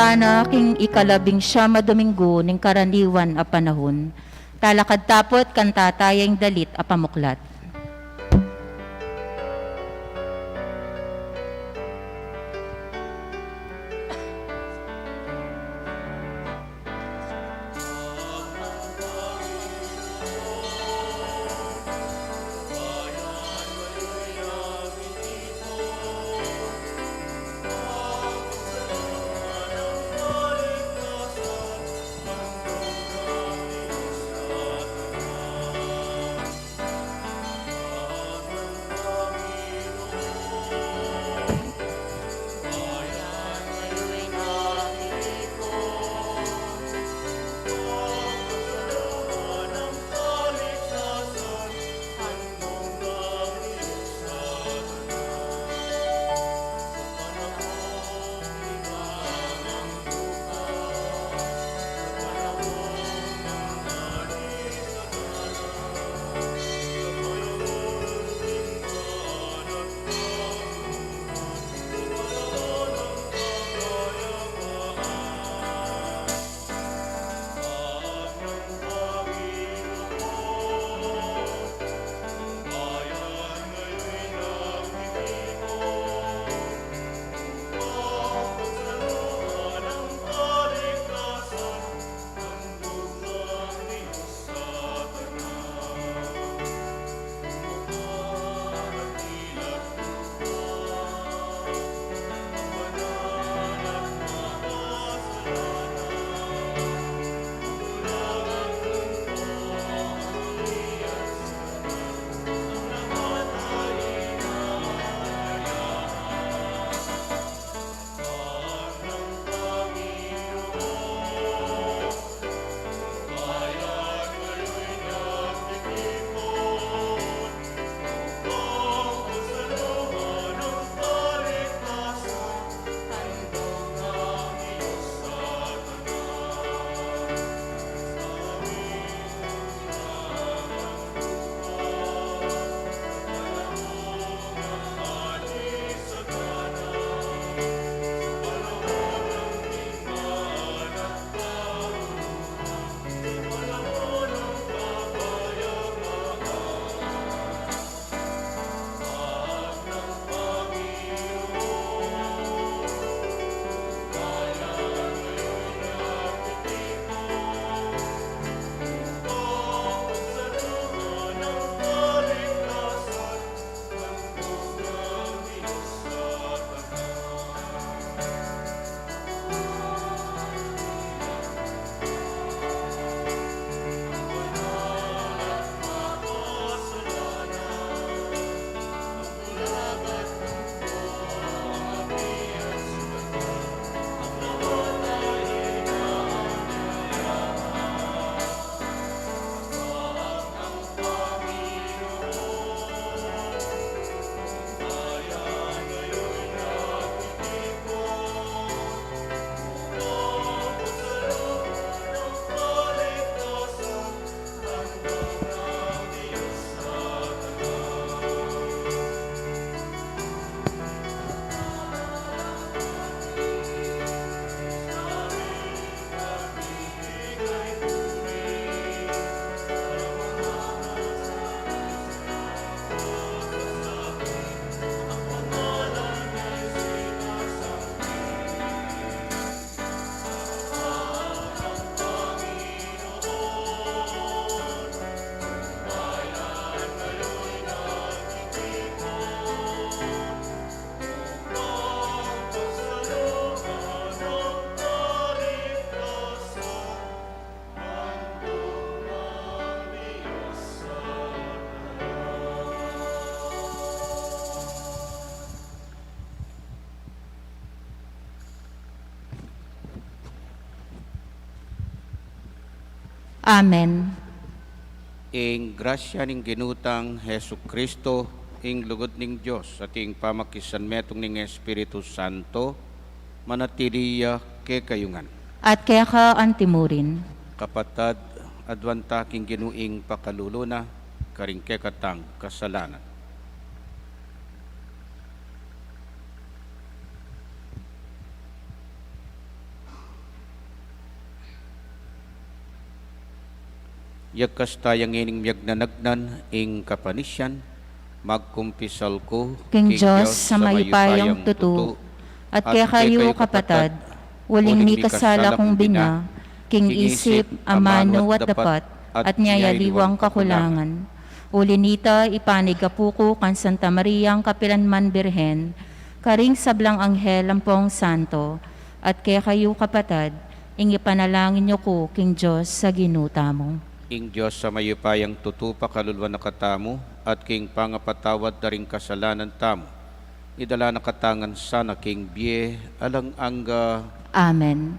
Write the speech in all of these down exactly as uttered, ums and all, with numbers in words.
Sana king ikalabing siyam a Domingo ning karaniwan a panahun. Talakad tapu at kantataya ing dalit a pamuklat. Amen. Ing grasya ning Ginu tang Jesucristo, ing lugud ning Dios, at ing pamakisanmetung ning Espiritu Santo, manatili ya kekayu ngan. At keka antimurin. Kapatad, aduan ta king Ginu ing pakalulu na, karing kekatang kasalanan. Yagkas taya ngening miyagnanagnan ing kapanisian, magkumpisal ku king Dios a mayupayang tutu, at kekayu kapatad, uling mikasala kung bina, king isip, amanu at dapat, at nia aliwang kakulangan. Uli nita, ipanig apu ku kang Santa Mariang kapilanman Birhen, karing sablang anghel ampong santo, at kekayu kapatad, ing ipanalangin yu ku king Dios a Ginu tamu. Ing Dios a mayupayang tutu pakaluluan na katamu, at king pangapatawad da ring kasalanan tamu, idala na katamu ngan sana king bie alang angga. Amen.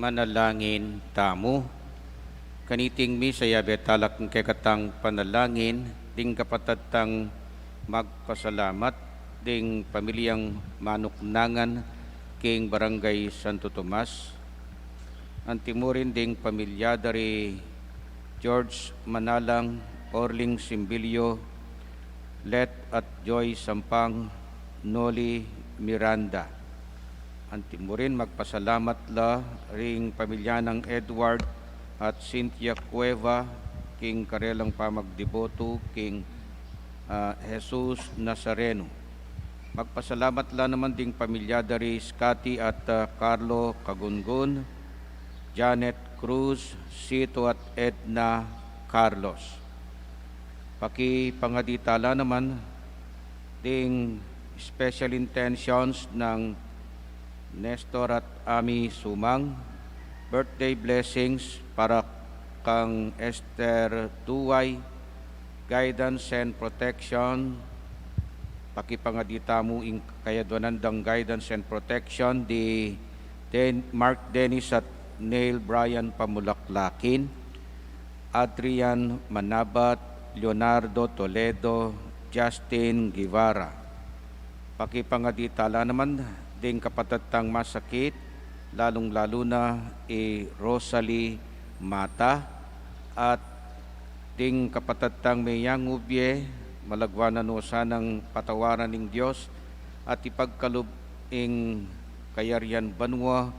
Manalangin tamu. Kaniting misa, yabe tala king kekatang panalangin ding kapatad tang magpasalamat, ding pamilyang manuknangan king Barangay Santo Tomas, antimurin ding pamilya da ri George Manalang, Orling Simbilio, Let at Joy Sampang, Noli Miranda. Antimurin magpasalamat la ring pamilya nang Edward at Cynthia Cueva king karelang pamagdeboto king, ah, Jesus Nazareno. Magpasalamat la naman ding pamilya da ri Scotty at, ah, Carlo Cagungun, Janet Cruz, Sito at Edna Carlos. Pakipangadi tala naman ding special intentions nang Nestor at Ami Sumang, birthday blessings para kang Esther Duway, guidance and protection. Pakipangadi tamu ing kayaduanan dang guidance and protection di Den-, Mark Dennis at Neil Brian Pamulaklakin, Adrian Manabat, Leonardo Toledo, Justin Guevara. Pakipangadi tala naman ding kapatad tang masakit, lalung-lalu na i Rosalie Mata, at ding kapatad tang meyang ubie, malagwa na no sanang patawaran ning Dios at ipagkalub ing kayarian banua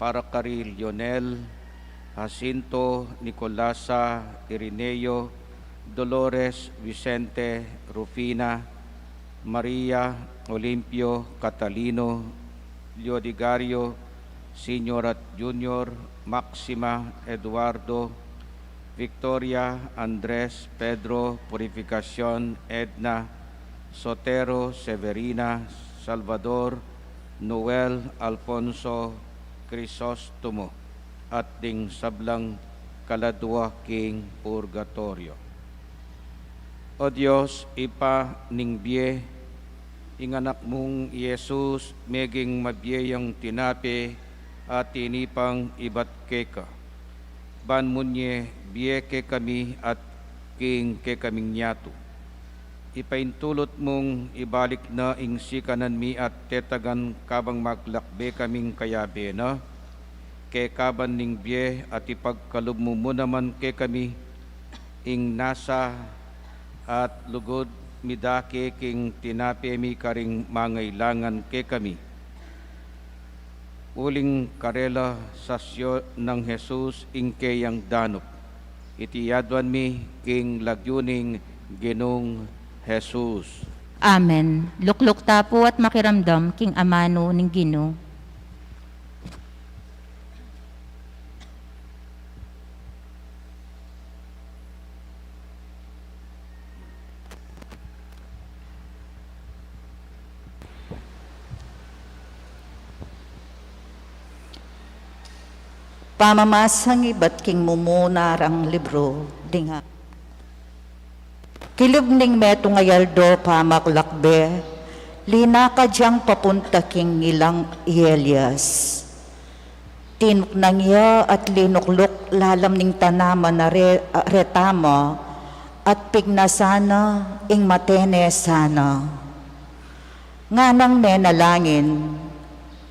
para kari Lionel, Jacinto, Nicolasa, Irineo, Dolores, Vicente, Rufina, Maria, Olimpio, Catalino, Leodigario, Senior at Junior, Maxima, Eduardo, Victoria, Andres, Pedro, Purificacion, Edna, Sotero, Severina, Salvador, Noel, Alfonso, Crisostomo, at ding sablang kaladua king purgatorio. O Dios, Ibpa ning bie, ing Anak mung i Jesus meging mabie yang tinape at tinipa ibat keka, ban munye bie kekami at king kekaming yatu. Ipaintulut mung ibalik na ing sikanan mi at tetagan kabang maglakbe kaming kayabe na, kekaban ning bie at ipagkalub mu mu naman kekami ing nasa at lugud midake king tinape mi karing mangailangan kekami. Uling karela sasyo nang Jesus ing keyang danup. Iti yaduan mi king lagyu ning Ginung Jesus. Amen. Lukluk ta pu at makiramdam king amanu ning Ginu. Pamamasang ibat king mumuna rang libru. Dinga kilub ning metung a aldo pamaglakbe, linakad yang papunta king ilang i Elias. Tinuknang ya at linukluk lalam ning tanaman a re-, a retama, at pignasan na ing mate ne sana. Nganang menalangin,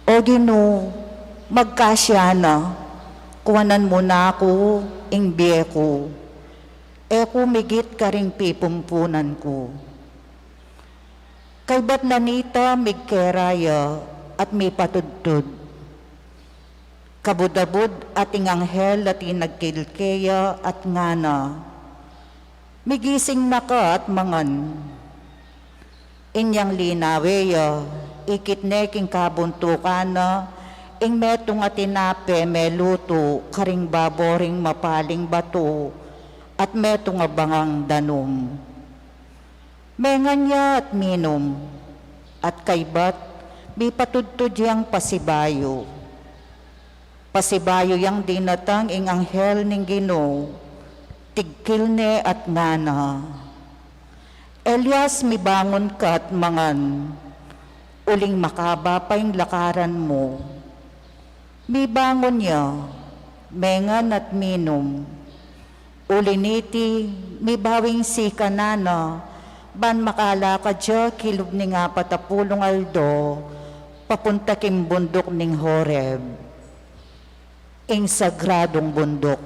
"O Ginu, magkasya na, kuanan mu na ku ing bie ku. E ku migit karing pipumpunan ku." Kaybat na nita migkera ya at mipatudtud. Kabud-abud at ing anghel at inagkil keya at ngana, "Migising na ka at mangan." Inyang linawe ya, ikit ne king kabuntukan na ing metung a tinape melutu karing babo ring mapaling batu at metung a bangang danum. Mengan ya at minum, at kaybat mipatudtud yang pasibayu. Pasibayu yang dinatang ing anghel ning Ginu, tigkil ne at ngana, "Elias, mibangun ka at mangan, uling makaba pa ing lakaran mu." Mibangun ya, mengan at minum. Uli niti, mibawing sikanan na, ban makalakad ya kilub ning apat a pulung aldo, papunta king bunduk ning Horeb. Ing sagradung bunduk.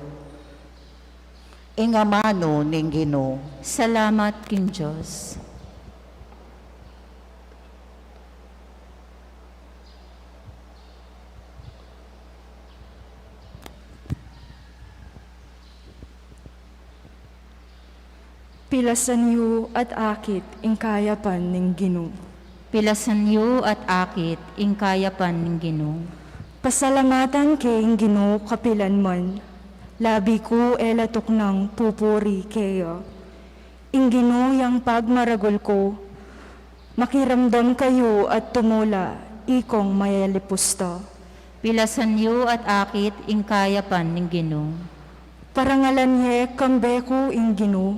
Ing amanu ning Ginu. Salamat king Dios. Pilasan yu at akit ing kayapan ning Ginu. Pilasan yu at akit ing kayapan ning Ginu. Pasalamatan ke ing Ginu kapilanman. Labi ku e la tuknang pupuri keya. Ing Ginu yang pagmaragul ku, makiramdam kayu at tumula, ikong mayalipusta. Pilasan yu at akit ing kayapan ning Ginu. Parangalan ye kambe ku ing Ginu,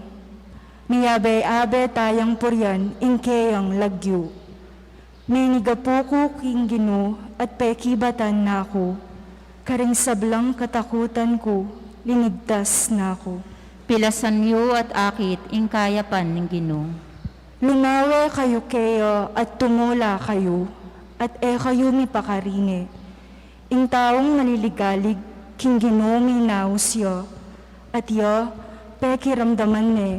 miyabe-abe tayang purian ing keyang lagyu. Minigapu ku king Ginu at pekibatan na ku, karing sablang katakutan ku, linigtas na ku. Pilasan yu at akit ing kayapan ning Ginu. Lumawe kayu keya at tumula kayu, at e kayu mipakaringe. Ing taung naliligalig king Ginu minaus ya, at ya pekiramdaman ne,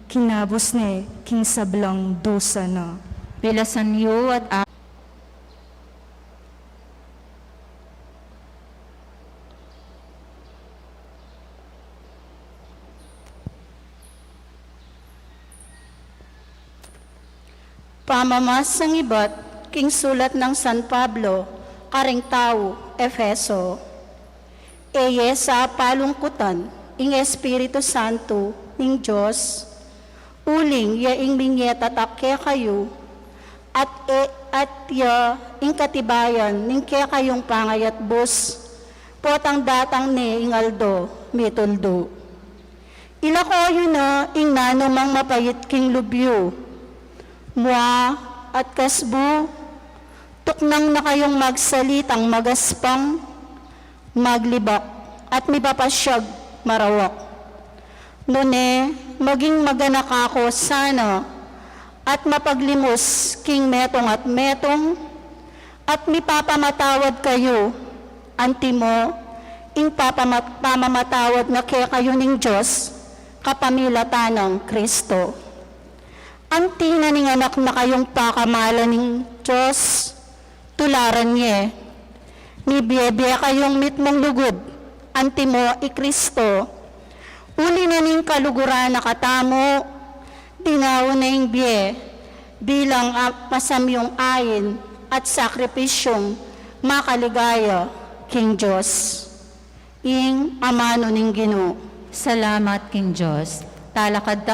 kinabus ne king sablang dusa na. Pilasan yu at a- Pamamasang ibat king sulat nang San Pablo karing tau Efeso. E ye sa palungkutan ing Espiritu Santo ning Dios, uling ya ing minyetatak kekayu, at e, at ya ing katibayan ning kekayung pangayatbus, potang datang ne ing aldo mituldu. Ilako yu na ing nanumang mapait king lub yu. Mua at kasbu, tuknang na kayung magsalitang magaspang, maglibak, at mipapasyag marawak. Nune, maging maganaka ko sana at mapaglimus king metung at metung, at mipapamatawad kayu, antimo ing papamat-, pamamatawad na kekayu ning Dios kapamilatan nang Kristo. Anti na ning anak na kayung pakamalan ning Dios, tularan ye. Mibie-bie kayung mitmung lugud, antimo i Kristo. Uli na ning kaluguran na katamu, dinaun ne ing bie bilang a-, masamyung ain at sakripisyung makaligaya king Dios. Ing amanu ning Ginu. Salamat king Dios. Talakad ta-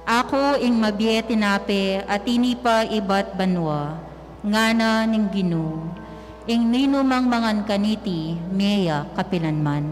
Aku ing mabie tinape a tinipa ibat banua, ngana ning Ginu, ing ninumang mangan kaniti, mie ya kapilanman.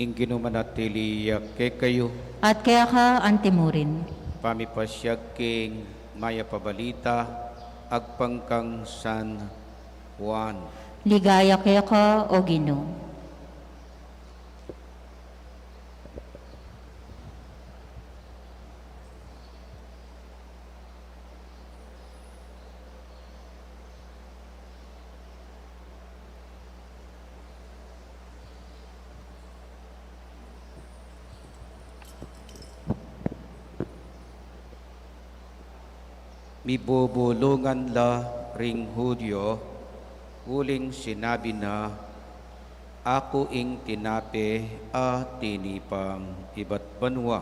Ing Ginu manatili ya kekayu. At keka antimurin. Pamipasyag king Mayap a Balita agpang kang San Juan. Ligaya keka, O Ginu. Mibubulungan la ring Judio, uling sinabi na, "Aku ing tinape a tinipang ibat banua."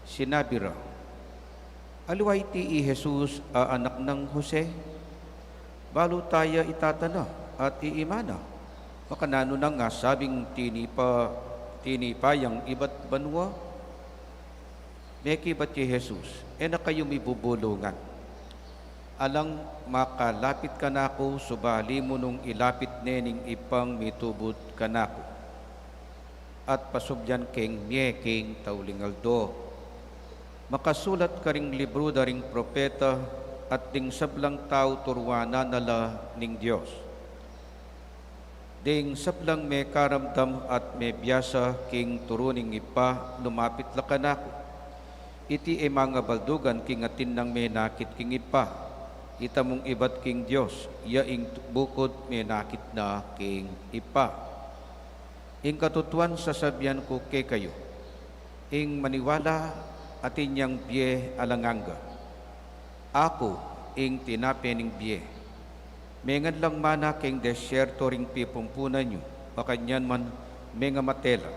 Sinabi ra, "Aliwa iti i Jesus a anak nang Jose? Balu ta ya i tata na at i ima na?" Makananu nang asabing tinipa, tinipa yang ibat banua? Mekibat i Jesus, e na kayu mibubulungan. Alang makalapit kanaku, subali mu nung ilapit ne ning Ibpang mitubud kanaku. At pasubyan keng mie king tauling aldo. Makasulat karing libru da ring propeta, at ding sablang tau turuanan na la ning Dios. Ding sablang mekaramdam at mebiasa king turu ning Ibpa, lumapit la kanaku. Iti e mangabaldugan king atin nang menakit king Ibpa. Itamung ibat king Dios, ya ing bukud menakit na king Ibpa. Ing katutuan sasabian ku kekayu, ing maniwala atin yang bie alang angga. Aku ing tinape ning bie. Mengan lang mana keng desierto ring pipumpunan yu, makanyan man mengamate la.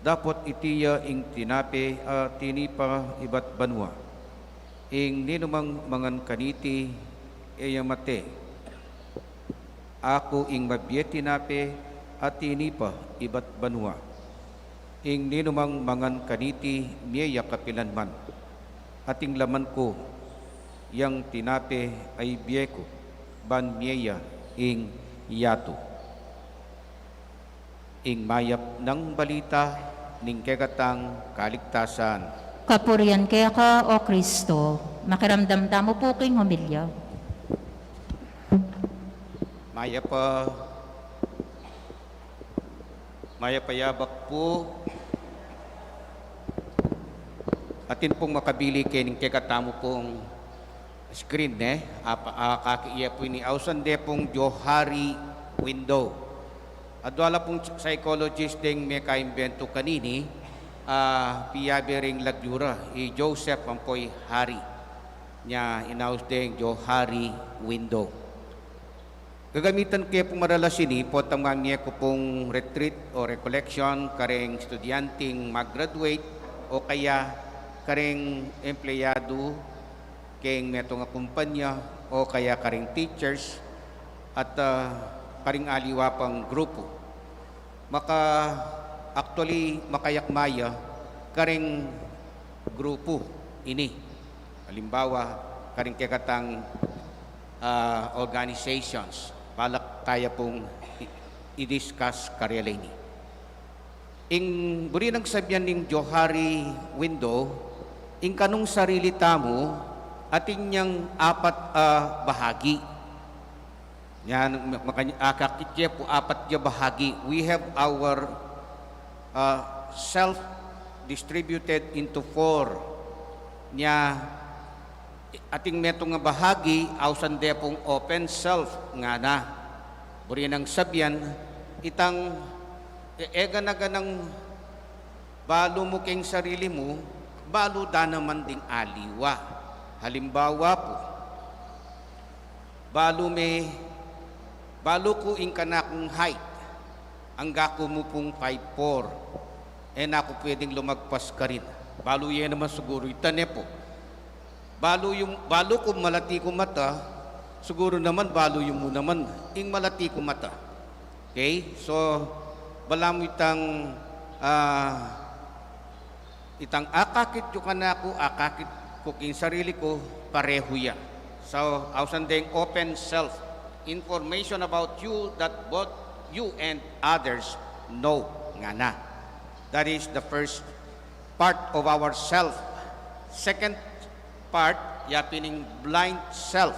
Dapot iti ya ing tinape a tinipa ibat banua. Ing ninumang mangan kaniti, e ya mate. Aku ing mabie tinape a tinipa ibat banua. Ing ninumang mangan kaniti, mie ya kapilan man. At ing laman ku, yang tinape a ibie ku, ban mie ya ing yatu. Ing mayap nang balita ning kekatang kaligtasan. Kapurian keka, O Kristo. Makiramdam tamu pu king homilya. Mayap a, mayap a yabak pu. Atin pung makabili keni king kekatamu pung screen, ne? Apa, a, kaki iya pu ini, ausan de pung Johari window. Adua la pung psychologist deng mekaimbento kanini, a, piyabe ring lagyu ra, i Joseph ampo i Hari. Nya inaus deng Johari window. Gagamitan ke pung maralas ini, potang mamie ku pung retreat o recollection kareng estudyanteng mag-graduate o kaya kareng empleyadu keng metung a kumpanya o kaya kareng teachers at, ah, kareng aliwa pang grupu. Maka, actually, makayak maya kareng grupu ini. Halimbawa, kareng kekatang, ah, organizations, balak taya pung i-, i-discuss karela ini. Ing buri nang sabian ning Johari window, ing kanung sarili tamu, atin yang apat a bahagi. Yan, ma-, makanya, akakit ya pu apat ya bahagi. We have our, uh, self distributed into four. Nya, ating metung a bahagi, ausan de pung open self, ngana. Buri nang sabian, itang e-, eganaganang balu mu keng sarili mu, balu da naman ding aliwa. Halimbawa pu, balu me, balu ku ing kanakung height, angga ku mu pung five four. E na ku pwedeng lumagpas karin. Balu ye naman siguru ita ne pu. Balu yu, balu ku malati ku mata, siguru naman balu yu mu naman ing malati ku mata. Okay? So, balamu itang, ah, itang akakit yu kanaku, akakit ku king sarili ku, parehu ya. So, ausan deng open self, information about you that both you and others know, ngana. That is the first part of our self. Second part, ya pin ing blind self.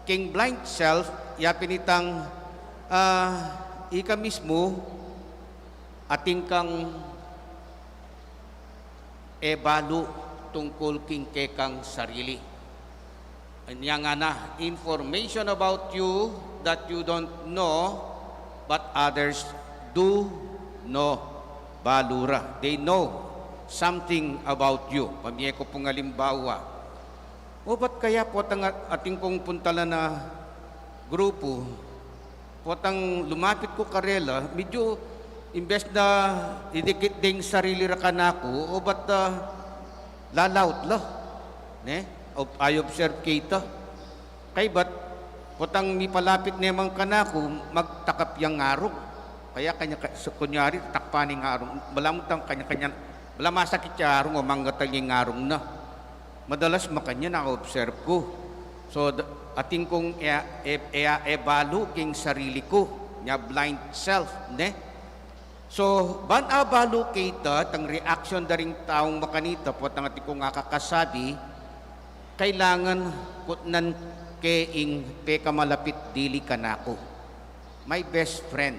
King blind self, ya pin itang, ah, ika mismu, atin kang e balu tungkul king kekang sarili. Nya ngana, information about you that you don't know, but others do know. Balu ra, they know something about you. Pamie ku pung alimbawa. O, ba't kaya potang at-, atin kung puntalan a grupu, potang lumapit ku karela, medyu imbes na idikit deng sarili ra kanaku, o ba't, ah, lalaut la, ne? Ob-, I observe ke ita. Kaybat, Potang mipalapit ne man kanaku, magtakap yang arung. Kaya kanya, ka-, so, kunyari, tatakpan ing arung. Balamu tang kanya-kanya, balamu masakit ya arung o manggatal ing arung na. Madalas makanyan, na-observe ku. So, d-, atin kung e, e, e, e balu king sarili ku, nya blind self, ne? So, ban abalu ke ita, tang reaction da ring taung makanita, potang atin kung akakasabi, kailangan kutnan ke ing pekamalapit dili kanaku. My best friend.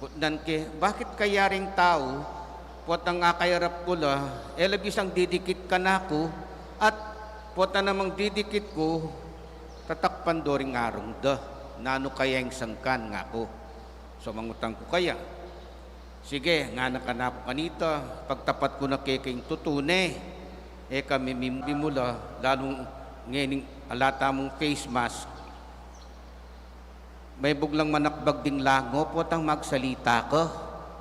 Kutnan ke, bakit kaya ring tau, potang akayarap ku la, e la bisang didikit kanaku, at potang namang didikit ku, tatakpan do ring arung da, nanu kaya ing sangkan ngaku. So, mangutang ku kaya. Sige, ngana kanaku kanita, pagtapat ku na keka ing tutu ne, e ka mimimula, lalu ngening ala tamung face mask. Maibug lang manakbag ding lango, potang magsalita ka.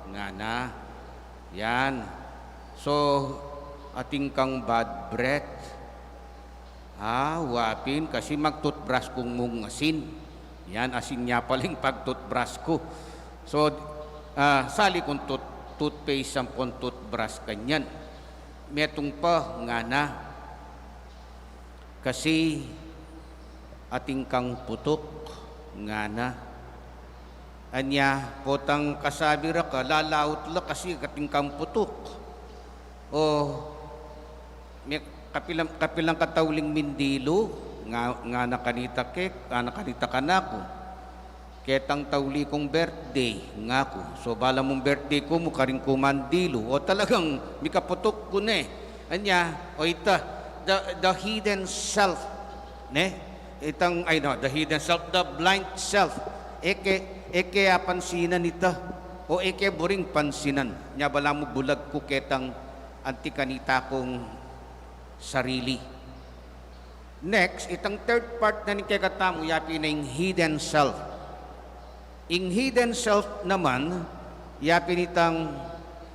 Ngana. Yan. So, atin kang bad breath. Ah, wa pin, kasi mag-toothbrush kung mung asin. Yan, asin ya pala ing pag-toothbrush ku. So, ah, sali kung tooth-, toothpaste ampon toothbrush kanyan. Metung pa, ngana. Kasi atin kang putuk, ngana. Anya, potang kasabi ra ka, lalaut la kasi atin kang putuk. O, me-, kapilan, kapilan ka tauling mindilu, nga, ngana kanita ke, ngana kanita kanaku. Ketang tauli kung birthday, ngaku. So, bala mung birthday ku, mu karin ku mandilu. O, talagang mikaputuk ku ne. Anya, o ita, the, the hidden self, ne? Itang, ay, no, the hidden self, the blind self. E ke, e ke apansinan ita. O e ke buring pansinan. Nya bala mu bulag ku ketang anti kanita kung sarili. Next, itang third part na ning kekatamu, yapin na ing hidden self. Ing hidden self naman, yapin itang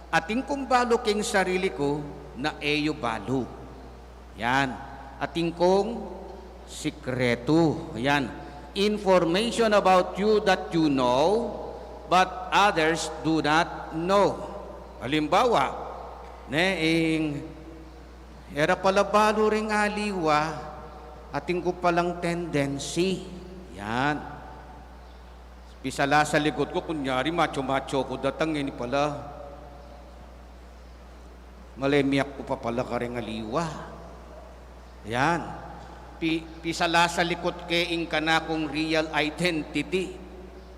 atin kung balu king sarili ku na e yu balu. Yan. Atin kung sikretu. Yan. Information about you that you know, but others do not know. Halimbawa, ne, ing e ra pala balu ring aliwa, atin ku palang tendency. Yan. Pisala sa likut ku, kunyari, macho-macho ku datang, ini pala. Malemiak ku pa pala karing aliwa. Yan. Pi-, pisala sa likut ke ing kanakung real identity.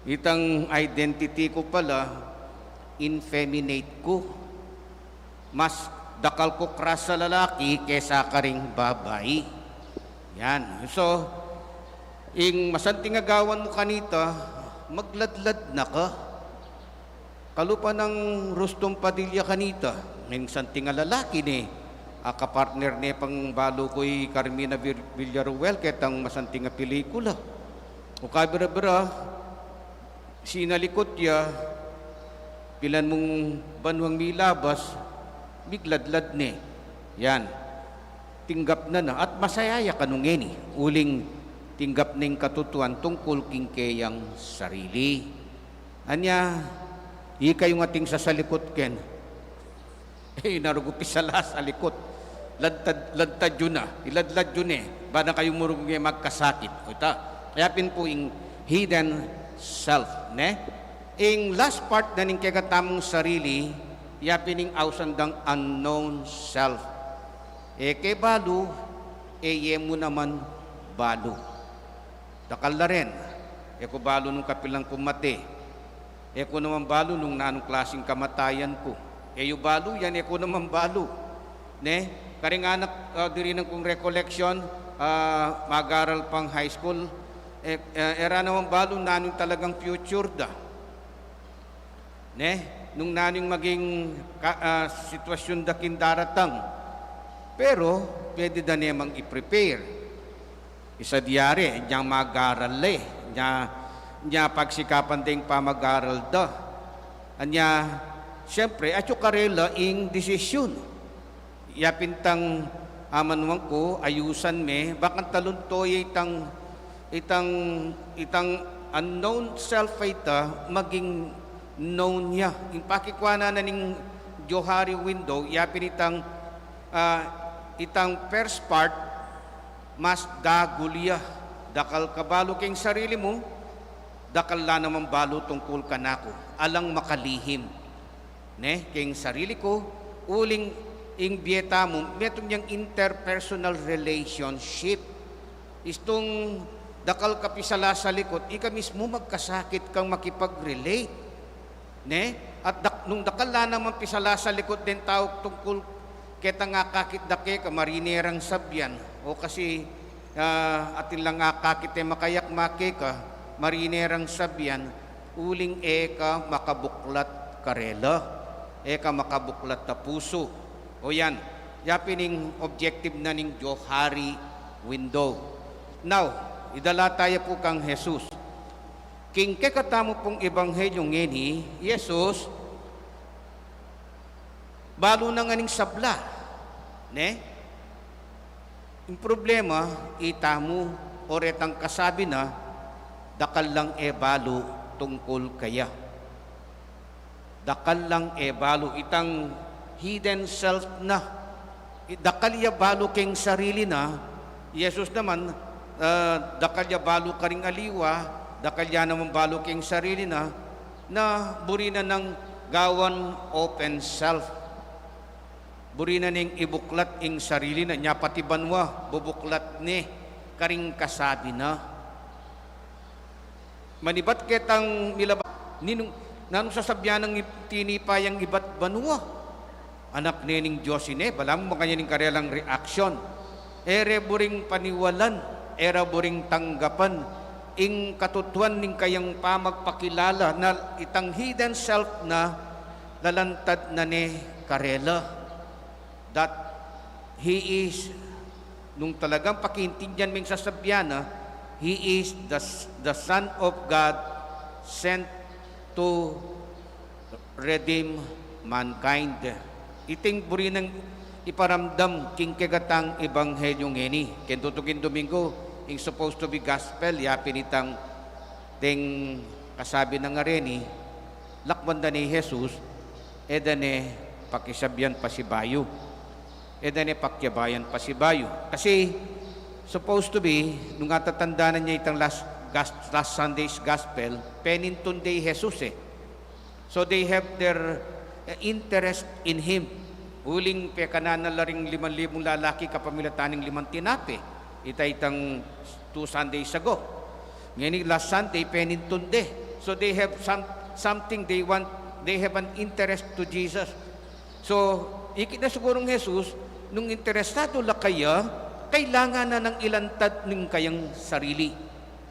Itang identity ku pala, infeminate ku. Mas dakal ku crush sa lalaki kesa karing babai. Yan. So, ing masanting a gawan mu kanita, magladlad na ka. Kalupa nang Rustom Padilla kanita, ing santing a lalaki ne, a kapartner ne pang balu ku i Carmina Vil-, Villaruel, ketang masanting a pelikula. O kabira-bira, sinalikut ya, pilan mung banuang milabas, migladlad ne. Yan. Tinggap na na, at masaya ya kanu ngeni, uling tinggap na ing katutuan tungkul king keyang sarili. Anya, ikayung ating sasalikut ken. E, inarugu pisala sa likut. Lantad, lantad yu na, iladlad yu ne, ba na kayu murugu nge magkasakit. O ita, yapin pu ing hidden self, ne? Ing last part na ning kekatamung sarili, yapin ing ausan dang unknown self. E ke balu, e ye mu naman balu. Dakal la rin, e ku balu nung kapilan ku mate. E ku naman balu nung nanung klasing kamatayan ku. E yu balu yan, e ku naman balu. Ne? Karing anak, ah, dirinan kung recollection, ah, mag-aral pang high school, e, e, e ra naman balu nanung talagang future da. Ne? Nung nanu ing maging ka-, ah, sitwasyun da king daratang. Pero, pwede da ne mang i-prepare. Isa diyari, inyang mag-aral le, inya, inya pagsikapan da ing pamag-aral da. Anya, siyempre, atyu karela ing desisyun. Yapin tang amanuan ku, ayusan me, bakanta lunto ye itang Itang, itang unknown self a ita, maging known ya. Ing pakikua na ning Johari window, yapin itang, ah, itang first part, mas dagul ya. Dakal ka balu king sarili mu, dakal la naman balu tungkul kanaku. Alang makalihim, ne, king sarili ku, uling ing bie tamu, metung yang interpersonal relationship. Istung dakal ka pisalasalikut, ika mismu magkasakit kang makipag-relate, ne? At dak-, nung dakal la naman pisalasalikut deng tau tungkul ketang akakit da keka, marinerang sabian, o kasi, ah, atin lang akakit e makayakma keka, marinerang sabian, uling e ka makabuklat karela, e ka makabuklat a pusu. O yan, yapin ing objective na ning Johari window. Now, idala taya pu kang Jesus. King kekatamu pung ebanghelyo ngeni, Jesus, balu na ngan ing sabla, ne? Ing problema, itamu, o retang kasabi na, dakal lang e balu tungkul kaya. Dakal lang e balu, itang hidden self na. I-, dakal ya balu king sarili na, Jesus naman, ah, dakal ya balu karing aliwa, dakal ya naman balu king sarili na, na buri na nang gawan open self. Buri na ning ibuklat ing sarili na, nya pati banua, bubuklat ne karing kasabi na. Manibat ketang milaba, ninung, nanung sasabian nang ib-, tinipa yang ibat banua? Anak ne ning Dios ine, balamu makanyan ing karelang reaction. E re buring paniwalan, e ra buring tanggapan ing katutuan ning kayang pamagpakilala na itang hidden self na lalantad na ne karela. That he is, nung talagang pakiintindian me ing sasabian na, he is the, the Son of God sent to redeem mankind. Iting buri nang iparamdam king kegatang ebanghelyo ngeni. King tutuking Domingo, ing supposed to be gospel, yapin itang deng kasabi na ngareni, lakwan da ne i Jesus, e da ne pakisabian pasibayu. E da ne pakiabayan pasibayu. Kasi, supposed to be, nung atatandanan ya itang last, gas-, last Sunday's gospel, penintun de i Jesus e. So they have their, eh, interest in him. Uling pekanan na la ring liman libung lalaki kapamilatan ning limang tinape. Ita itang two Sundays ago. Ngeni last Sunday, penintun de. So they have some, something they want, they have an interest to Jesus. So, ikit na sigurung Jesus, nung interesado la kaya, kailangan na nang ilantad ning kayang sarili.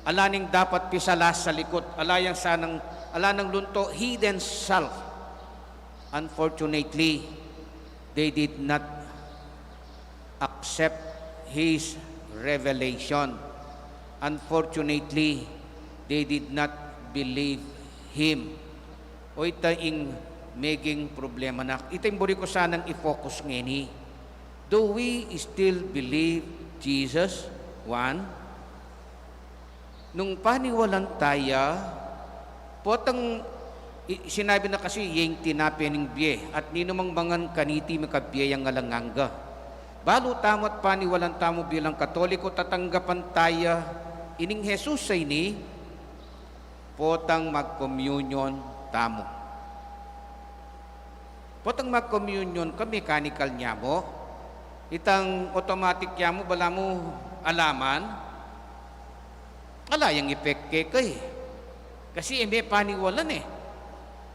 Ala neng dapat pisalasalikut, ala yang sanang, ala nang lunto, hidden self. Unfortunately, they did not accept his revelation. Unfortunately, they did not believe him. O ita ing meging problema na. Ita ing buri ku sanang i-focus ngeni. Do we still believe Jesus? One, nung paniwalan taya, potang i-, sinabi na kasi, "Iyeng tinape ning bie, at ninumang mangan kaniti mikabie yang alang angga." Balu tamu at paniwalan tamu bilang Katoliko, tatanggapan taya ining Jesus a ini, potang mag-communion tamu. Potang mag-communion ka, mechanical nya mu. Itang automatic ya mu, balamu alaman. Ala yang epek keka e. Kasi e me paniwalan e.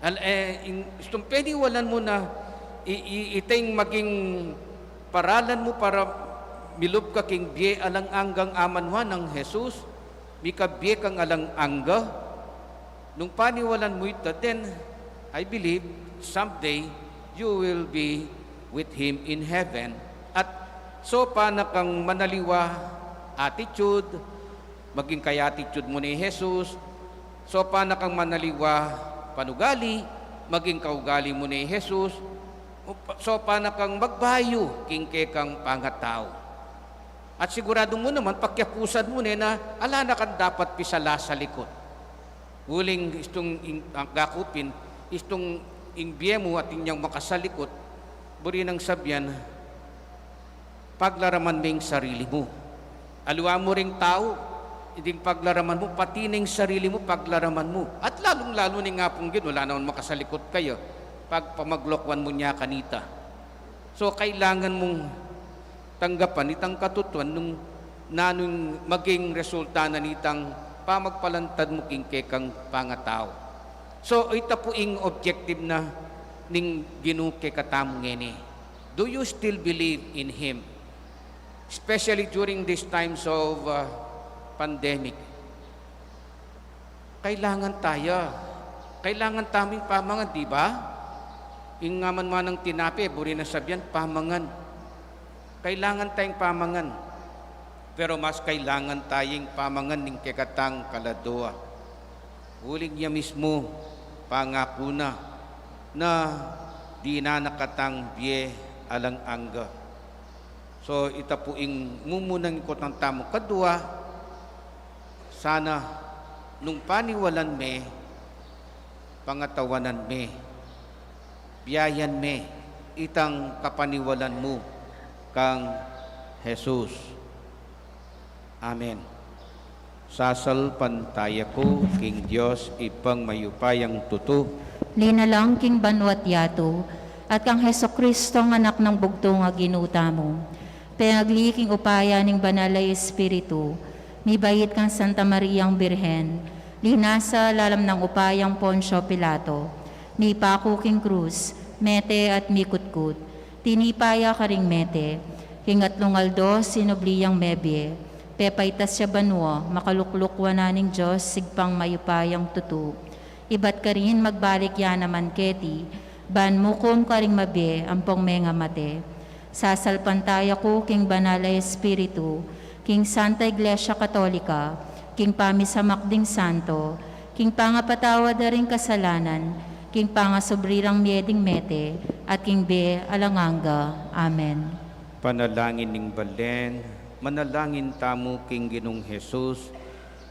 Al-, e, ing, istung peniwalan mu na i-, i-, ita ing maging paralan mu para milub ka king bie alang anggang amanwa nang Jesus, mikabie kang alang angga. Nung paniwalan mu ita, then I believe someday you will be with him in heaven. At sopa na kang manaliwa attitude, maging kay attitude mu ne i Jesus. Sopa na kang manaliwa panugali, maging kaugali mu ne i Jesus. Sopa na kang magbayu king kekang pangatau. At siguradu mu naman, pakiapusan mu ne na ala na kang dapat pisala salikut. Uling istung ing, ang gakupin, istung ing bie mu atin yang makasalikut, buri nang sabian, paglaraman me ing sarili mu. Aliwa mu ring tau, iting paglaraman mu, pati na ing sarili mu, paglaraman mu. At lalung-lalu na ing Apung Ginu, ala naman makasalikut kaya, pagpamaglokwan mu ne kanita. So, kailangan mung tanggapan itang katutuan nung nanung maging resulta na nitang pamagpalantad mu king kekang pangatau. So, ita pu ing objective na ning Ginu kekatamu ngeni. Do you still believe in Him? Especially during these times of, uh, pandemic. Kailangan taya. Kailangan tamu ing pamangan, di ba? Ing aman manang tinape, buri na sabian, pamangan. Kailangan taya ing pamangan. Pero mas kailangan taya ing pamangan ning kekatang kaladua. Uling ya mismu, pangaku na, na dinan na katang bie alang angga. So, ita pu ing mumunang ikutang tamu. Kadua, sana nung paniwalan me, pangatawanan me, biayan me itang kapaniwalan mu kang Jesus. Amen. Sasalpantaya ku king Dios Ibpang mayupayang tutu. Linalang king banua't yatu, at kang Jesucristo, ang Anak nang bugtung a Ginu tamu. Pengagli king upaya ning Banal a Espiritu, mibait kang Santa Mariang Birhen, linasa lalam nang upayang Poncio Pilato, mipaku king krus, mete at mikutkut, tinipa ya karing mete, king atlung aldo sinubli yang mebie, pepaitas ya banua, makalukluk wanan ning Dios Ibpang mayupayang tutu. Ibat karin magbalik ya naman keti, ban mukum karing mabie ampong mengamate. Sasalpantaya ku king Banal a Espiritu, king Santa Iglesia Katolika, king pamisamak ding santo, king pangapatawad da ring kasalanan, king pangasubli rang mie ding mete, at king bie alang angga. Amen. Panalangin ning balen. Manalangin tamu king Ginung Jesus,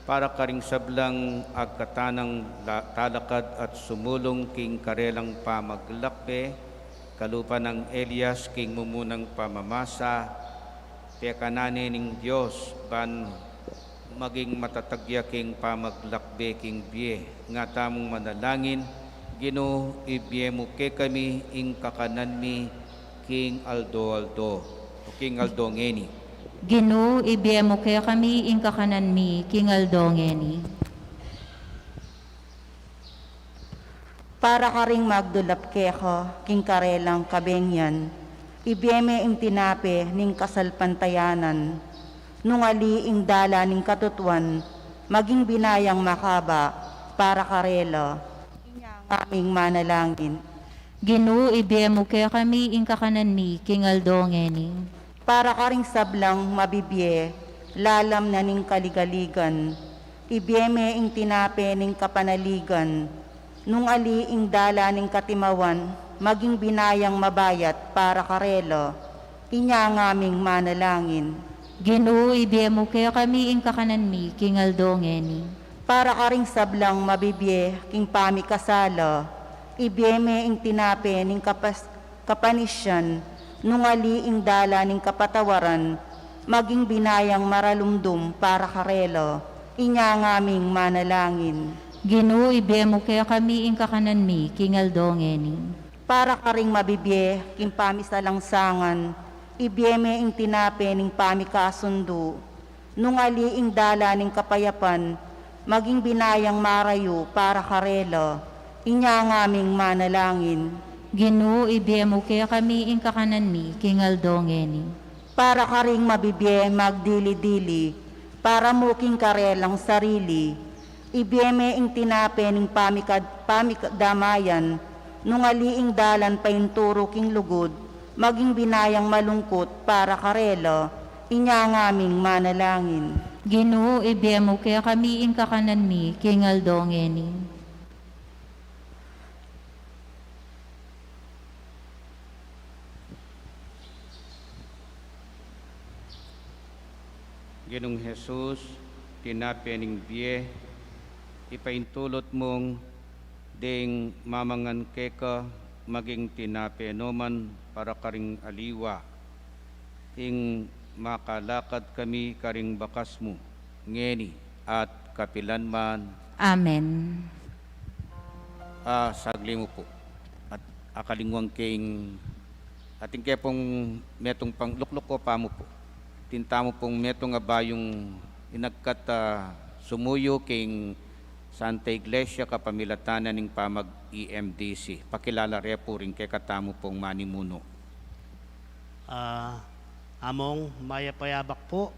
para karing sablang agkatanang la-, talakad at sumulung king karelang pamaglakbe, kalupa nang Elias king mumunang pamamasa, pekanan ne ning Dios, ban maging matatag ya king pamaglakbe king bie. Nga tamung manalangin, Ginu, ibie mu kekami ing kakanan mi king aldo-aldo, o king aldo ngeni. Ginu, ibie mu kekami ing kakanan mi king aldo ngeni. Para karing magdulap keka king karelang kabengyan, ibie me ing tinape ning kasalpantayanan, nung ali ing dalan ning katutuan, maging binayang makaba para karela. Inya ngaming manalangin. Ginu, ibie mu kekami ing kakanan mi king aldo ngeni. Para karing sablang mabibie lalam na ning kaligaligan, ibie me ing tinape ning kapanaligan, nung ali ing dalan ning katimawan, maging binayang mabayat para karela. Inya ngaming manalangin. Ginu, ibie mu kekami ing kakanan mi king aldo ngeni. Para karing sablang mabibie king pamikasala, ibie me ing tinape ning kapas-, kapanisian, nung ali ing dalan ning kapatawaran, maging binayang maralumdum para karela. Inya ngaming manalangin. Ginu, ibie mu kekami ing kakanan mi king aldo ngeni. Para karing mabibie king pamisalangsangan, ibie me ing tinape ning pamikasundu, nung ali ing dalan ning kapayapan, maging binayang marayu para karela. Inya ngaming manalangin. Ginu, ibie mu kekami ing kakanan mi king aldo ngeni. Para karing mabibie magdili-dili, para mu king karelang sarili, ibie me ing tinape ning pamikad-, pamikadamayan, nung ali ing dalan painturu king lugud, maging binayang malungkut para karela. Inya ngaming manalangin. Ginu, ibie mu kekami ing kakanan mi king aldo ngeni. Nung Jesus, tinape ning bie, ipaintulot mung deng mamangan keka maging tinape naman para karing aliwa, ing makalakad kami karing bakas mu, ngeni at kapilan man. Amen. Ah, sagli mu pu. At akalingwan king, atin ke pung metung pang lukluk ko pa mu pu. Atin tamu pung metung a bayung inagkat a sumuyu king Santa Iglesia kapamilatan na ning pamag-E M D C. Pakilala re pu ring kekatamu pung manimunu. Ah, Among, mayap a yabak pu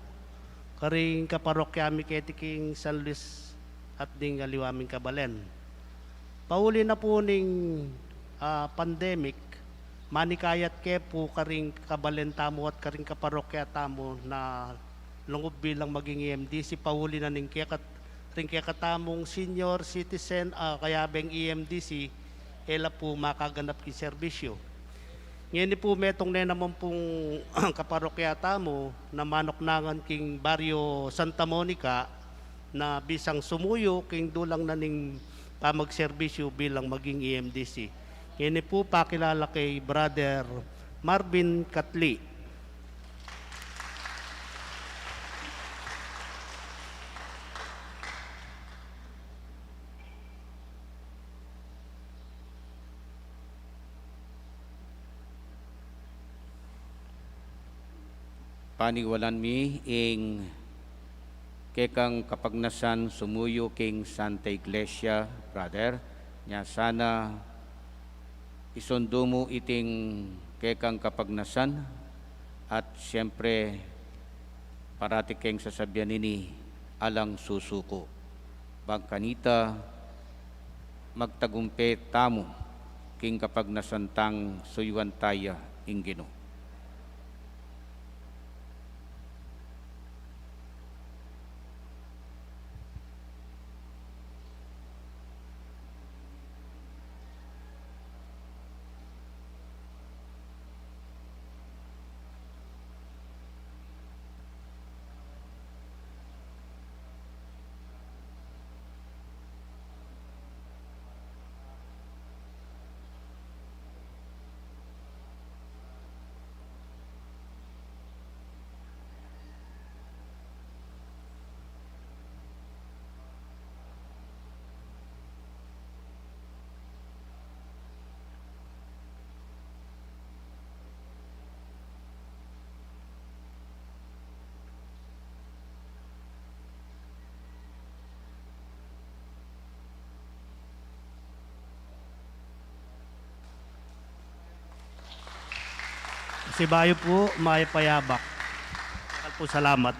karing kaparokya mi keti king San Luis at ding aliwa ming kabalen. Pauli na pu ning, ah, pandemic, manikayat ke pu karing kabalen tamu at karing kaparokya tamu na lungub bilang maging E M D C, pauli na ning keka, ring kekatamung senior citizen, ah, kayabeng E M D C, e la pu makaganap king serbisyu. Ngeni pu metung ne naman pung kaparokya tamu na manuknangan king Baryo Santa Monica na bisang sumuyu king dulang na ning pamagserbisyu bilang maging E M D C. Ngeni pu pakilala kay Brother Marvin Catli. Paniwalan mi ing kekang kapagnasan sumuyu king Santa Iglesia, brother. Nya sana isundu mu iting kekang kapagnasan at siyempre parati keng sasabian ini, alang susuku. Bang kanita, magtagumpe tamu king kapagnasan tang suyuan taya ing Ginu. Sibayu pu, mayap a yabak. Dakal pu salamat.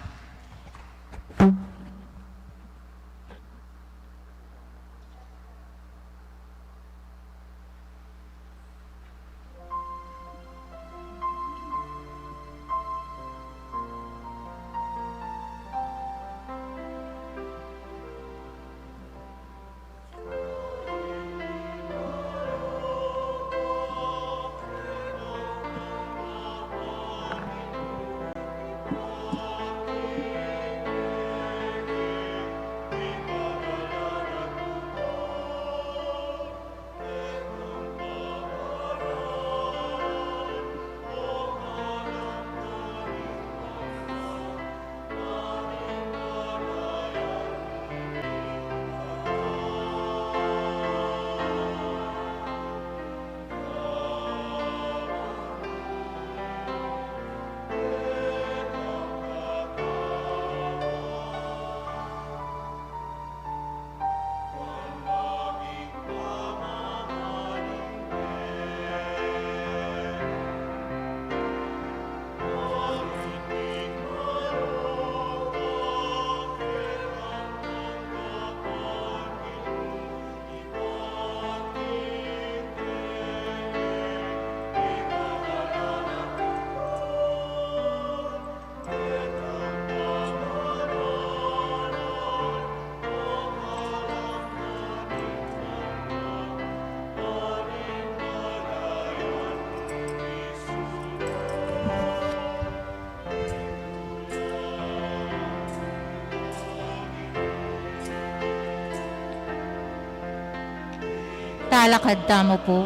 Talakad tamu pu.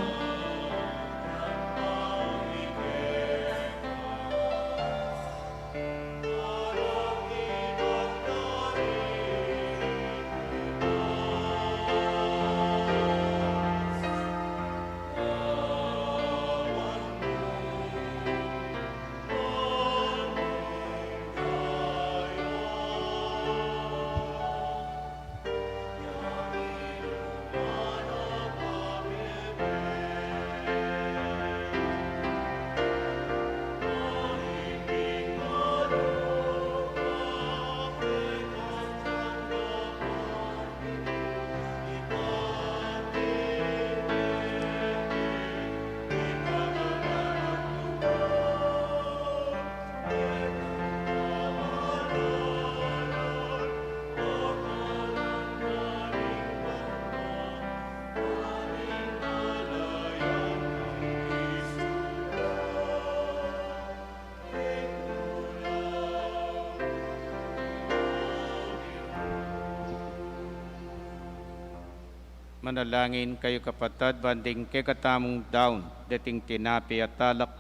Manalangin kayu, kapatad, ban ding kekatamung daun, deting tinape at alak,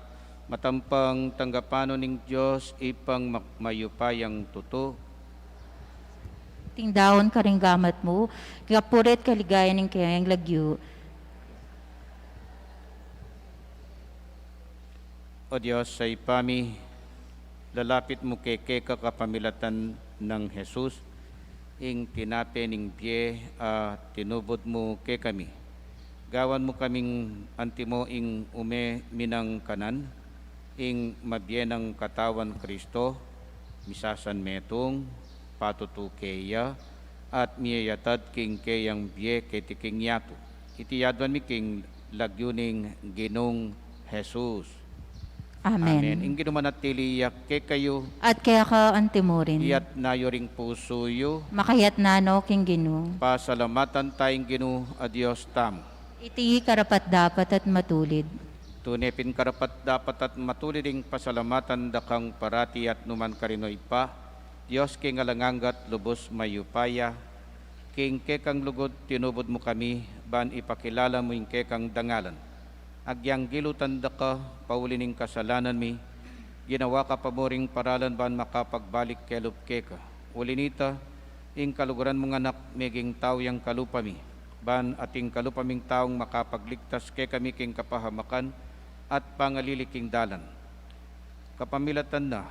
matampang tanggapan no ning Dios, Ibpang ma-, mayupayang tutu. Iting daun karing gamat mu, king kapurian at kaligayan ning keyang lagyu. O Dios a Ibpa mi, lalapit mu kekami kapamilatan nang Jesus, ing tinape ning bie a tinubud mu kekami. Gawan mu kaming antimo ing ume mi nang kanan, ing mabie nang Katawan Kristo, misasanmetung, patutu keya, at miyayatad king keyang bie keti king yatu. Iti aduan mi king lagyu ning Ginung Jesus. Amen. Amen. Ing Ginu manatili ya kekayu. At keka antimurin. Iyatas yu ring pusu yu. Makayatas no king Ginu. Pasalamatan taya ing Ginu a Dios tamu. Iti karapat-dapat at matulid. Tune pin karapat-dapat at matulid ing pasalamatan da kang parati at nukarin man, O Ibpa, Dios king alang angga at lubus mayupaya, king kekang lugud tinubud mu kami, ban ipakilala mu ing kekang dangalan. Agyanggilutan da ka, pauli ning kasalanan mi, ginawa ka pa mu ring paralan ban makapagbalik kelup keka. Uli nita, ing kaluguran mung Anak meging tau yang kalupa mi, ban ating kalupa ming taung makapagligtas kekami king kapahamakan at pangalili king dalan. Kapamilatan na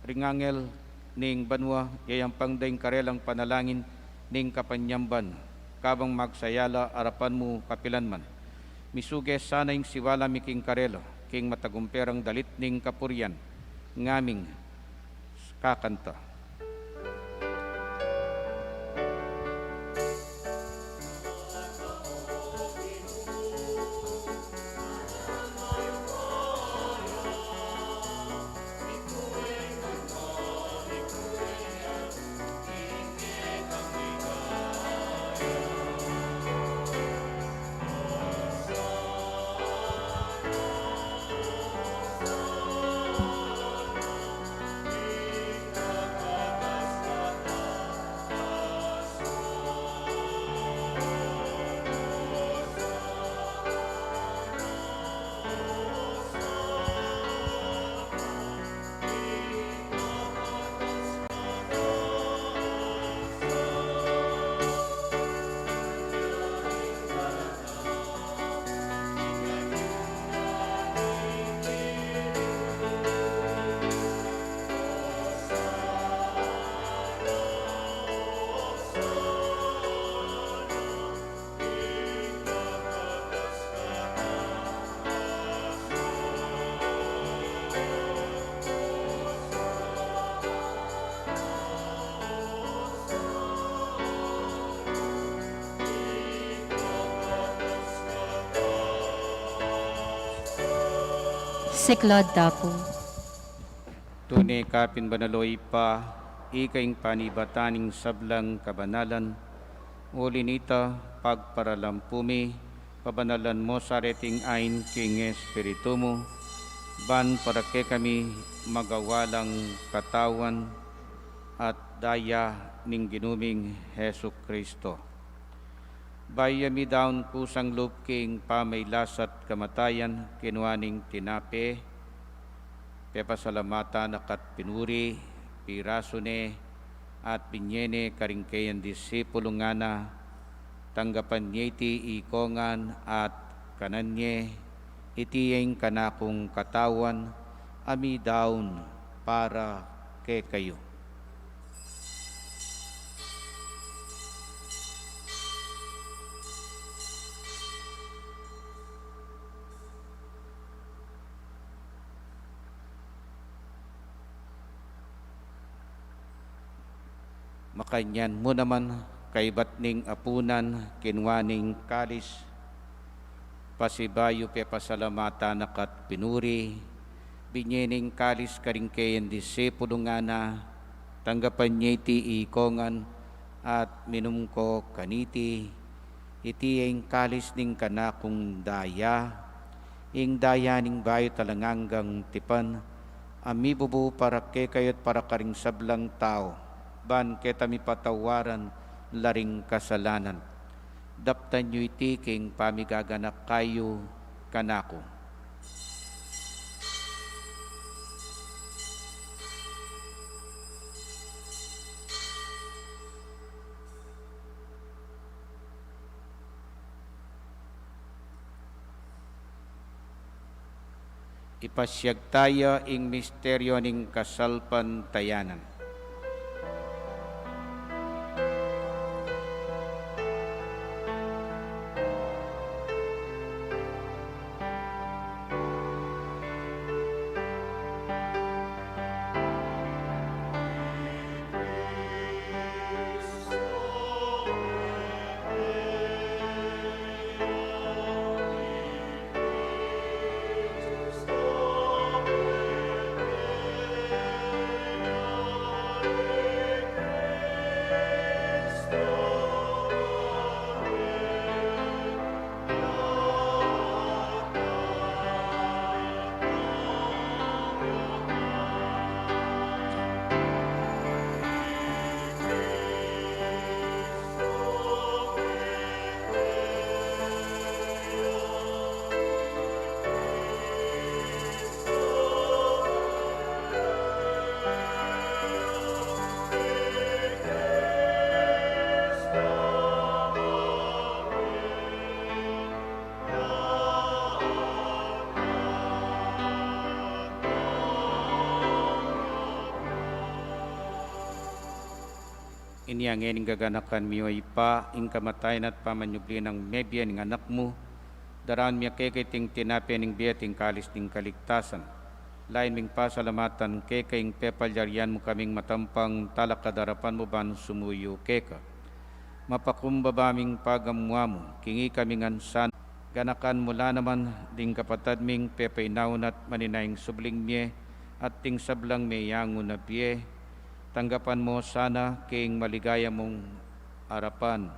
ring anghel ning banua, yayampang da ing karelang panalangin ning kapanyamban, kabang magsaya la arapan mu kapilan man. Misuge sana ing siwala mi king karela, king matagumpe rang dalit ning kapurian, ngaming kakanta. Siklaud ta pu. Tune ka pin banal, o Ibpa, ika ing panibatan ning sablang kabanalan. Uli nita, pagparalampu mi, pabanalan mu sa reting ain king Espiritu mu, ban para kekami magawa lang katawan at daya ning Ginu ming Jesucristo. Bayu ya midaun kusang lub king pamailasat kamatayan, kinua ne ing tinape, pepasalamatan na ka't pinuri, pirasu ne, at binie ne karing kayang disipulu, ngana: Tanggapan ye iti ikongan at kanan ye, iti ya ing kanakung katawan, a midaun para kekayu. Makanyan mu naman, kaybat ning apunan, kinua ne ing kalis, pasibayu pepasalamatan na ka't pinuri, binie ne ing kalis karing kayang disipulu, ngana: Tanggapan ye iti ikongan at minum ko kaniti, iti ya ing kalis ning kanakung daya, ing daya ning bayu at alang anggang tipan, a mibubu para kekayu at para karing sablang tau, ban keta mipatawaran la ring kasalanan. Daptan yu iti king pamigaganaka yu kanaku. Ipasiag taya ing misteryu ning kasalpantayanan. Inya ngeni, gaganakan mi, o Ibpa, ing kamatayan at pamanyubli nang mebie ning Anak mu, daraun mi keka iting tinape ning bie at ing kalis ning kaligtasan. Lain ming pasalamatan keka ing pepalyarian mu kaming matampang talakad king arapan mu ban sumuyu keka. Mapakumbaba ming pagamu-amu, king ikami ngan sana ganakan mu la naman ding kapatad ming pepainaun at maninayang subling mie at ding sablang meyangu na bie. Tanggapan mu sana king maligaya mung arapan.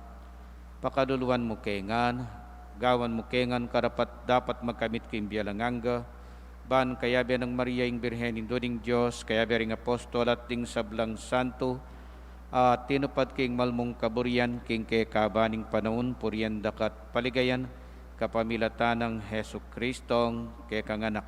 Pakaluluan mu ke ngan, gawan mu ke ngan karapat-dapat magkamit king bie alang angga, ban kayabe nang Maria ing Birhen, Indu ning Dios, kayabe ring apostol at ding sablang santo a tinupad king malmung kaburian king kekaban ning panaun, purian da ka at paligayan kapamilatan nang Jesucristong kekang Anak.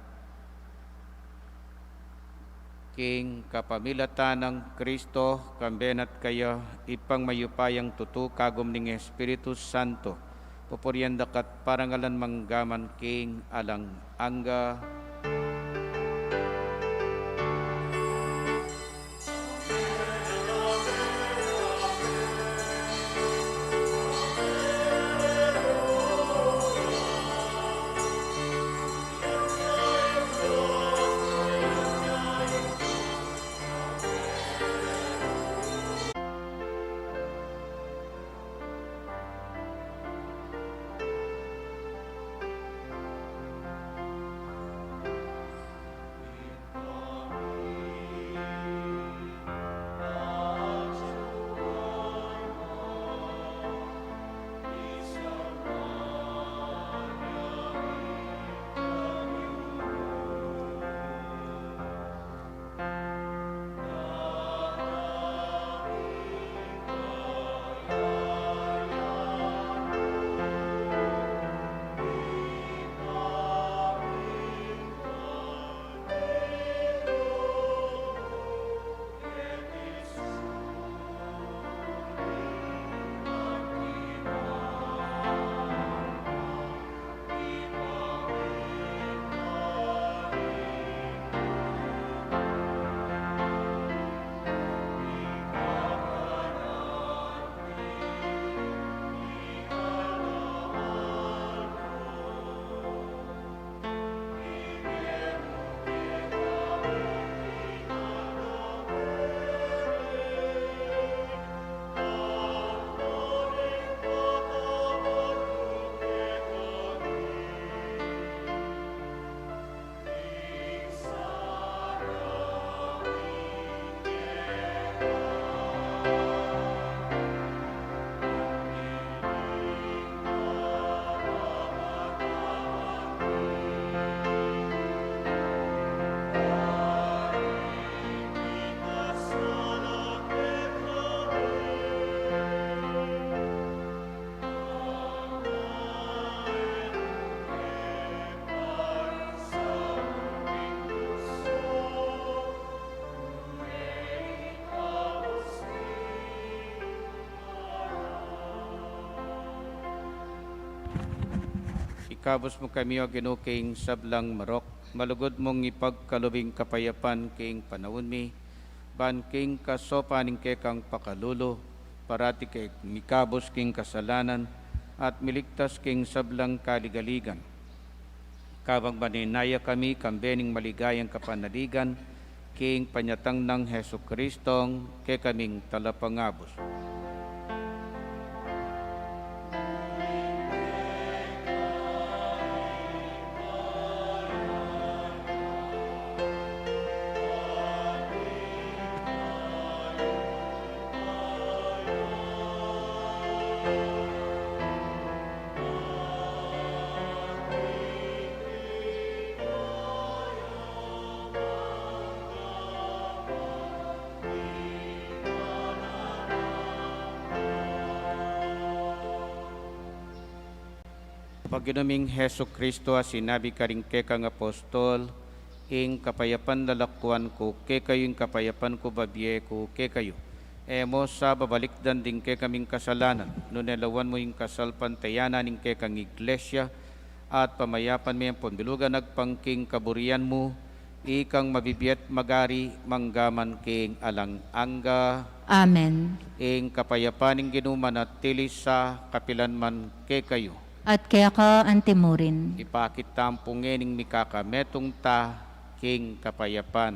King kapamilatan nang Kristo, kambe na at kaya, Ibpang mayupayang tutu, kagum ning Espiritu Santo, pupurian da ka at parangalan mangga man king alang angga. Ikabus mu kami, O Ginu, king sablang marok, malugud mung ipagkalub ing kapayapan king panaun mi, ban king kasaupan ning kekang pakalulu, parati keng mikabus king kasalanan, at miligtas king sablang kaligaligan. Kabang maninaya kami, kambe ning maligayang kapanaligan, king panyatang nang Jesucristong kekaming Talapangabus. Panginu ming Jesucristo a sinabi karing kekang apostol, "Ing kapayapan lalakuan ku kekayu, ing kapayapan ku babie ku kekayu." E mu sa babalikdan ding kekaming kasalanan, nune lawan mu ing kasalpantayanan ning kekang Iglesia, at pamayapan me ampon bilugan agpang king kaburian mu, ikang mabibie at magari mangga man king alang angga. Amen. Ing kapayapan ning Ginu manatili sa kapilan man kekayu. At keka antimurin. Ipakit tamu pu ngening mikakametung ta king kapayapan.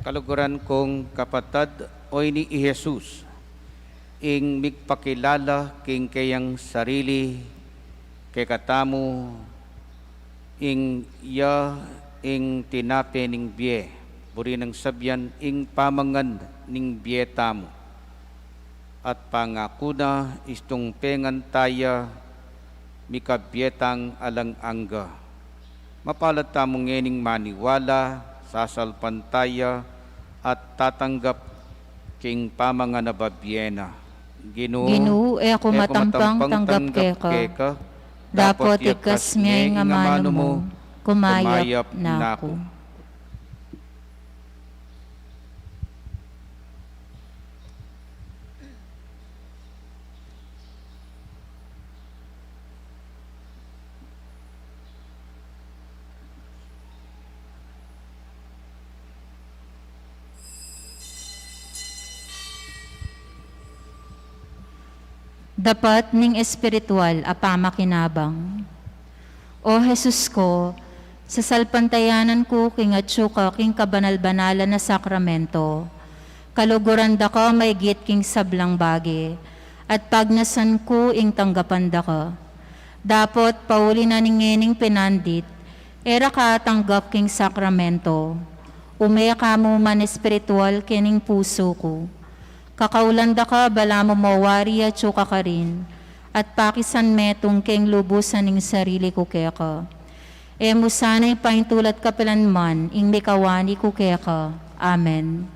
Kaluguran kung kapatad, oyni i Jesus, ing migpakilala king keyang sarili kekatamu, ing ya ing tinape ning bie, buri nang sabian ing pamangan ning bie tamu. At pangaku na, istung pengan taya, mikabie tang alang angga. Mapalad tamu ngening maniwala, sasalpantaya, at tatanggap king pamangan a babie na. Ginu, Ginu, e ku matampang tanggap keka, dapot igkas me ing amanu mu, kumayap na ku. Dapat ning espiritual a pamakinabang. O Jesus ku, sasalpantayanan ku king atyu ka king kabanal-banalan a sakramento. Kaluguran da ka maigit king sablang bage, at pagnasan ku ing tanggapan da ka. Dapot pauli na ning ngening pinandit, e ra ka atanggap king sakramento. Ume ka mu man espiritual kening pusu ku. Kakaulan da ka balamu mawari atyu ka karin, at pakisan metung keng lubusan ing sarili ku keka. E mu sana ipaintulat kapilan man ing mikawani ku keka. Amen.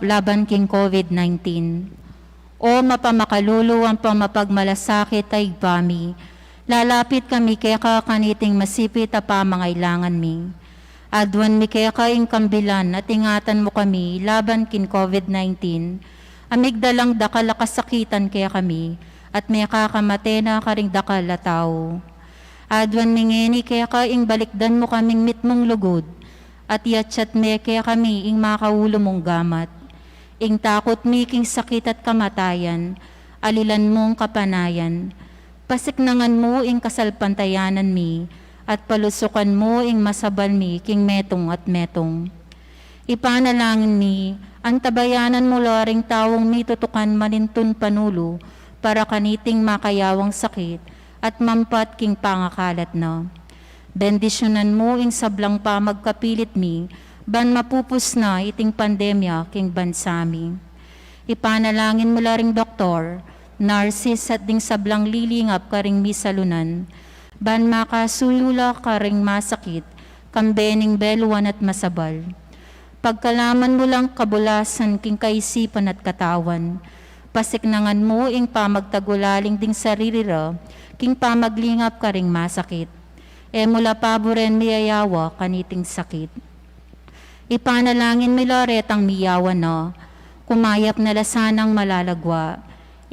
laban king COVID nineteen. O mapamakalulu ampong mapagmalasakit a Ibpa mi, lalapit kami keka kaniting masipit a pamangailangan mi. Aduan mi keka ing kambilan at ingatan mu kami laban king COVID nineteen, a migdalang dakal a kasakitan kekami, at mekakamate na karing dakal a tau. Aduan mi ngeni keka ing balikdan mu kaming mitmung lugud, at yatyat me kekami ing makaulu mung gamat. Ing takut mi king sakit at kamatayan, alilan mung kapanayan. Pasiknangan mu ing kasalpantayanan mi, at palusukan mu ing masabal mi king metung at metung. Ipanalangin mi, antabayanan mu la ring taung mitutukan manintun panulu para kaniting makayawang sakit at mampat king pangakalat na. Bendisyunan mu ing sablang pamagkapilit mi, ban mapupus na iting pandemya king bansa mi. Ipanalangin mu la ring doktor, narsis at ding sablang lilingap karing misalunan, ban makasuyu la karing masakit, kambe ning beluan at masabal. Pagkalaman mu lang kabulasan king kaisipan at katawan. Pasiknangan mu ing pamagtagulaling ding sarili ra, king pamaglingap karing masakit. E mu la paburen miyayawa kaniting sakit. Ipanalangin mi la retang miyawa na, kumayap na la sanang malalagwa.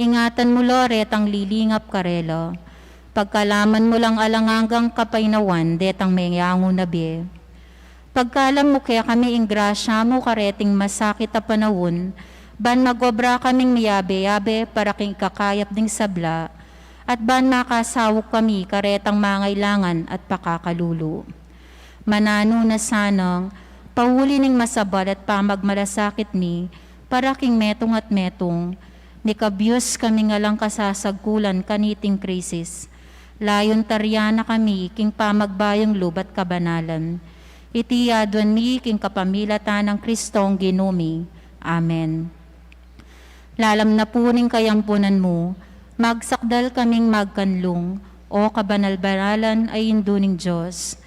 Ingatan mu la retang lilingap karela. Pagkalaman mu lang alang anggang kapaynawan detang meyangu na bie. Pagkalam mu kekami ing grasya mu kareting masakit a panaun, ban magobra kaming miyabe-yabe para king ikakayap ding sabla, at ban makasauk kami karetang mangailangan at pakakalulu. Mananu na sanang, pauli ning masabal at pamagmalasakit mi, para king metung at metung, mikabyus kaming alang kasasagkulan kaniting krisis. Layun taryan na kami king pamagbayung lub at kabanalan. Iti aduan mi king kapamilatan nang Kristong Ginu mi. Amen. Lalam na pu ning kayampunan mu, magsakdal kaming magkanlung, O kabanal-banalan a Indu ning Dios.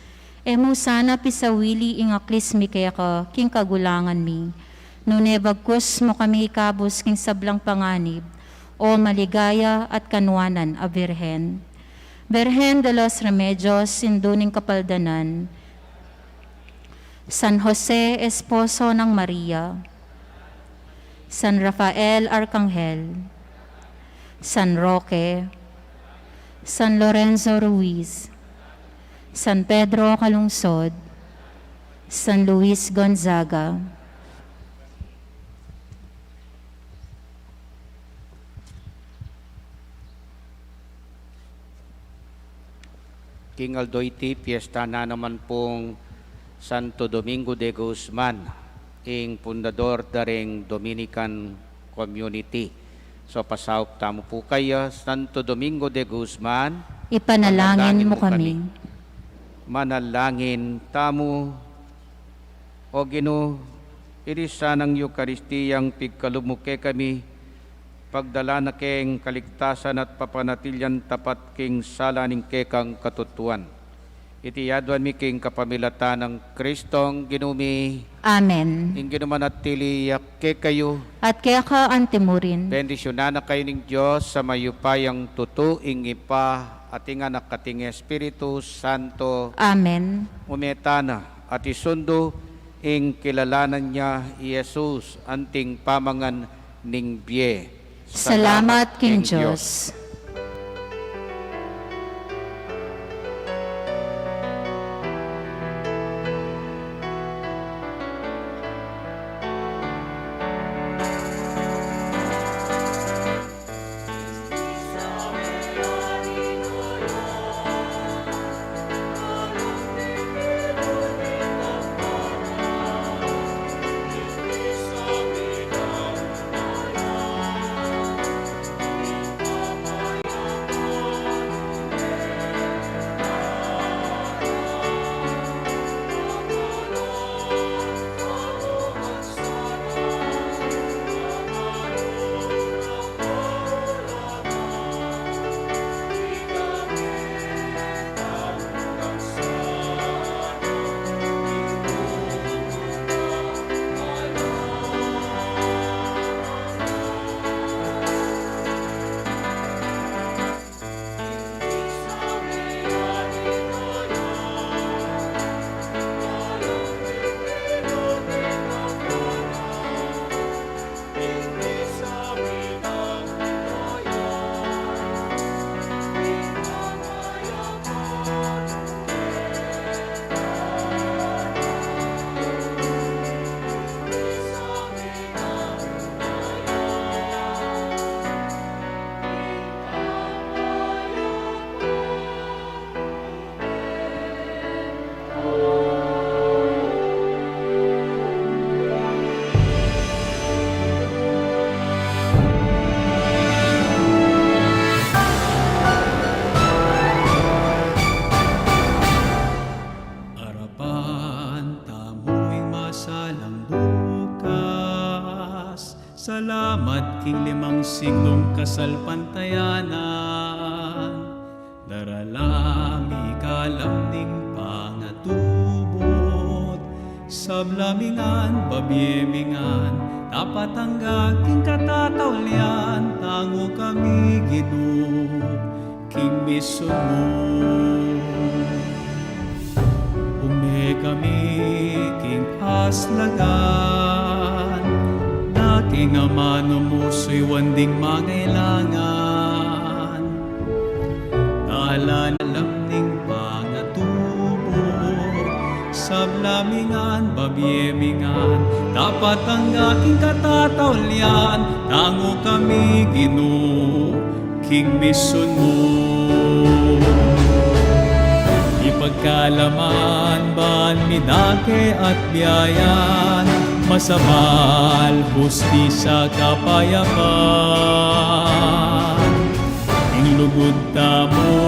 E mu sana pisawili ing aklis mi keka king kagulangan mi. Nune bagkus mu kami ikabus king sablang panganib, O maligaya at kanuanan a Birhen. Birhen de los Remedios, Indu ning Kapaldanan. San Jose, esposo nang Maria. San Rafael Arkanghel, San Roque, San Lorenzo Ruiz, San Pedro Calungsod, San Luis Gonzaga. King aldo iti, piesta na naman pung Santo Domingo de Guzman, ing fundador da ring Dominican community. So, pasaup tamu pu kaya, Santo Domingo de Guzman, ipanalangin mu kami. Manalangin tamu. O Ginu, iti sanang Eukaristiyang pigkalub mu kekami, pagdala na keng kaligtasan at papanatilian tapat king sala ning kekang katutuan. Iti aduan mi king kapamilatan nang Kristong Ginu mi. Amen. Ing Ginu manatili ya kekayu. At keka antimurin. Bendisyunan na kayu ning Dios a mayupayang tutu, ing Ibpa, at ing Anak, at ing Espiritu Santo. Amen. Ume tana at isundu ing kilalanan ya i Jesus anting pamangan ning bie. Salamat king Dios. Salamat king limang siglung kasalpantayanan, darala mi ing kalam ning pangatubud. Sabla mi ngan, babie mi ngan, tapat angga king katataulian, tangu kami Ginu, king misun mu. Ume kami king aslagan, na king amanu mu suyuan ding mangailangan. Ngala na lam ning pangatubud, sabla mi ngan, babie mi ngan, tapat angga king katataulian, tangu kami Ginu, king misun mu. Ipagkalaman ban mi dake at biayan, masabal, hustisya, kapayapan. Ing lugud tamu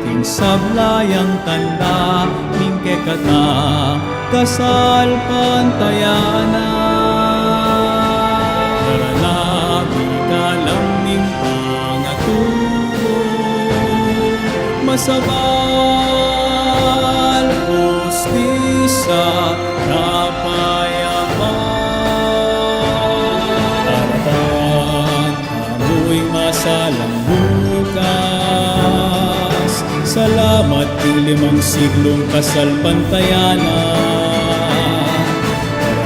king sabla yang tanda, ning kekatang kasalpantayanan. Darala mi ing kalam ning pangatubud, masabal, hustisya, kapayapan. Arapan tamu ing masalang bukas. Salamat king limang siglung kasalpantayanan.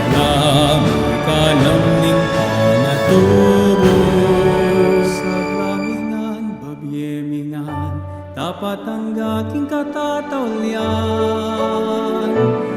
Darala mi ing kalam ning pangatubud. Sabla mi ngan, babie mi ngan, tapat angga king katataulian.